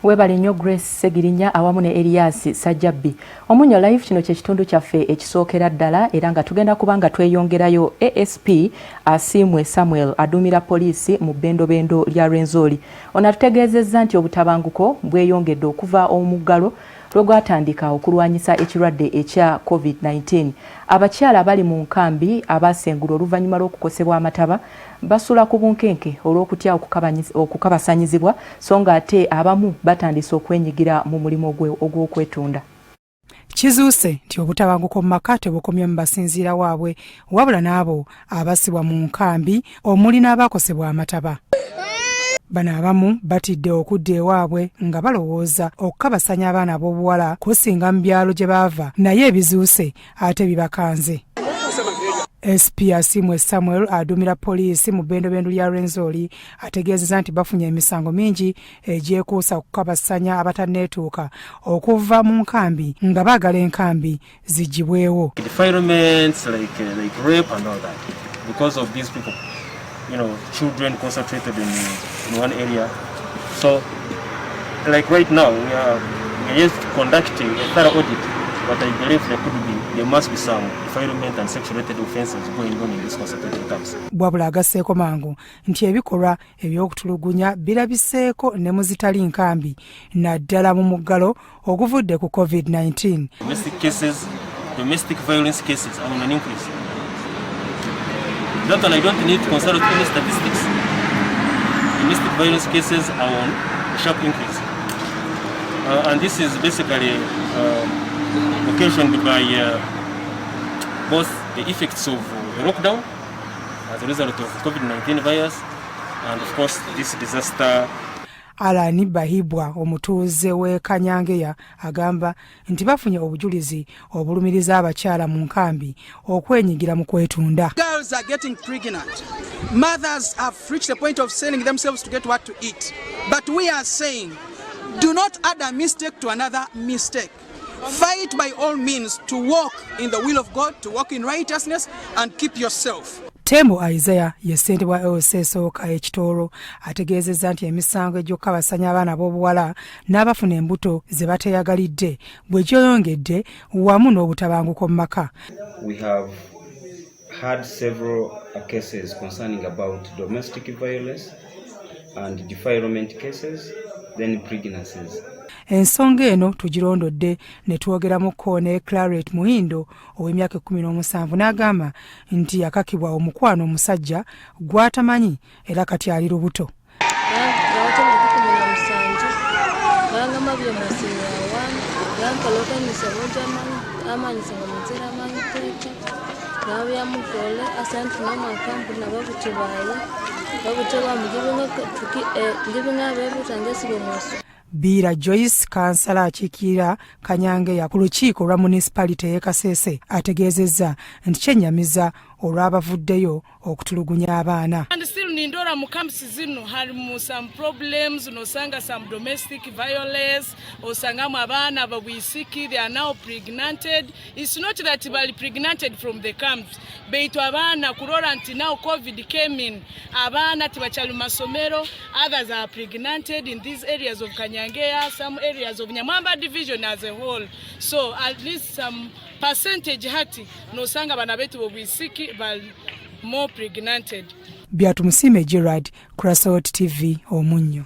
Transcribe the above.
Webale nnyo Grace Segirinya awamu ne Elias Sajjabbi. Omunnyo Live, kino kye kitundu kyaffe ekisookera ddala era nga tugenda kuba nga tweyongerayo. ASP Asiimwe Samuel aduumira poliisi mu bbendobendo lya Rwenzori. Ono atutegeezezza nti obutabanguko bweyongedde okuva omuggalo lwe gwatandika okulwanyisa ekirwadde ekya Covid-19. Abakyala abali mu nkambi abaasengulwa oluvannyuma lw'okukosebwa amataba basula ku bunkenke olw'okutya okukabasanyizibwa so nga ate abamu batandise okwenyigira mu mulimu ogw'okwetunda. Kizuuse nti obutabanguko mu maka tebukomye mu basinziira waabwe wabula n'abo abasibwa mu nkambi omuli n'abakosebwa amataba. Bano abamu batidde okudda ewaabwe nga balowooza okukabasanya abaana ab'obuwala kusinga mu byalo gye baava, naye ebizuuse ate bibakanze. SP Asiimwe Samuel aduumira poliisi mu bbendobendo lya Rwenzori ategeezezza nti bafunye emisango mingi egyekuusa kukabasanya abatanneetuuka okuva mu nkambi nga baagala enkambi ziggyibwewo. Defilements like rape and all that, because of these people, children concentrated in one area. So like right now we are yet conducting a thorough audit, but I believe there must be some defilement and sexual related offenses going on in these concentrated camps. Wabula agasseeko mangu nti ebikolwa eby'okutulugunya birabiseeko ne mu zitali nkambi, naddala mu muggalo oguvudde ku COVID-19. Domestic cases, domestic violence cases are on an increase. That one I don't need to consult any statistics. Domestic violence cases are on a sharp increase. And this is basically occasioned by both the effects of the lockdown as a result of COVID-19 virus and, of course, this disaster. Alan Bahibwa, omutuuze w'e Kanyangeya, agamba nti bafunye obujulizi obulumiriza abakyala mu nkambi okwenyigira mu kwetunda. Girls are getting pregnant. Mothers have reached the point of selling themselves to get what to eat. But we are saying, do not add a mistake to another mistake. Fight by all means to walk in the will of God, to walk in righteousness, and keep yourself. Tembo Isaiah ye ssentebe wa LC esooka ekitoolo, ategeezezza nti emisango egy'okukabasanya abaana ab'obuwala n'abafuna embuto ze bateeyagalidde bwe gyeyongedde wamu n'obutabanguko mu maka. We have had several cases concerning about domestic violence and defilement cases, then pregnancies. Ensonga eno tugirondodde ne twogeramuko ne Claret Muhindo ow'emyaka 17, n'agamba nti yakakibwa omukwano omusajja gw'atamanyi era kati ali lubuto. 17 bangamba byomasini awana gankaloka emisabo amanyisa nga muzira amanyi gabyamukole asanti n'amakampu nababuki baye babuki bamu ngibinga bebutange mwaso. Biira Joyce, kansala akiikirira Kanyangeya ku lukiiko lwa munisipalite y'e Kasese, ategeezezza nti kyennyamiza olw'abavuddeyo okutulugunya abaana. And still nindora mu camps zino harimu some problems, nosanga some domestic violence, osangamu abaana babwisiki, they are now pregnanted. It's not that bali pregnanted from the camps, beitu abaana kurora nti now COVID came in, abaana tibakyali mu masomero, others are pregnanted in these areas of Kanyangeya, some areas of Nyamwamba Division as a whole. So at least some percentage hati nosanga abaana betu bobwisiki bali more pregnanted. Byatumusiime Gerard, Crasot TV, Omunnyo.